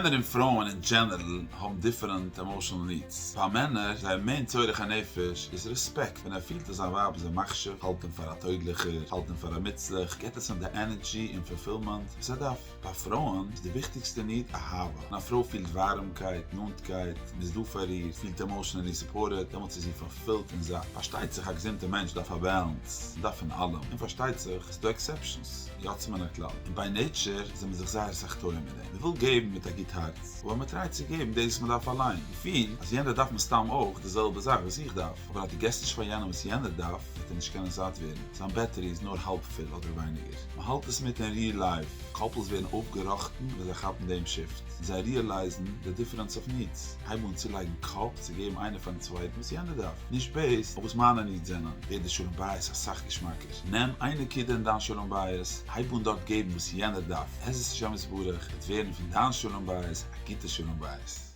מענער און פרויען אין general האבן different emotional needs. פאר מענער, זייער main צורך הנפש איז רעספעקט. ווען ער פילט אז זיין ווייב איז אים מחשיב, האלט אים פאר א טויגליכער, האלט אים פאר א מוצלח, געט עס אים די energy און fulfillment וואס ער דארף. ביי פרויען איז די וויכטיגסטע need אהבה. ווען א פרוי פילט ווארעמקייט, נאנטקייט, מען איז דא פאר איר, פילט emotionally supported, דעמאלטס איז זי fulfilled און זאט. פארשטייט זיך א געזונטע מענטש דארף א balance, מען דארף פון אלעם. און פארשטייט זיך ס'איז דא exceptions, יוצא מן הכלל. און by nature זענען מיר זיך זייער אסאך טועה מיט דעם. מען וויל געבן מיט א גוט הארץ, אבער מען try ט צו געבן דאס וואס מען דארף אליין. געפיל אז יענער דארף מסתם אויך די זעלבע זאך וואס איך דארף, אבער אז דו געסט נישט פאר יענעם וואס יענער דארף, וועט ער נישט קענען זאט ווערן. זיין battery איז נאר האלב פול אדער ווייניגער. מען האלט עס מיט אין real life. Couples ווערן אויפגעראכטן ווען זיי כאפן דעם shift. און זיי realize ן די difference of needs. הייבן אן צולייגן קאפ צו געבן איינער פארן צווייטן וואס יענער דארף. נישט based אויף וואס מיינע needs זענען. ווערט די שלום בית אסאך געשמאקער. נעם איין נקודה אין דיין שלום בית, הייב אן דארט געבן וואס יענער דארף. בעזרת השם יתברך וועט ווערן פון דיין שלום בית א גוטע שלום בית.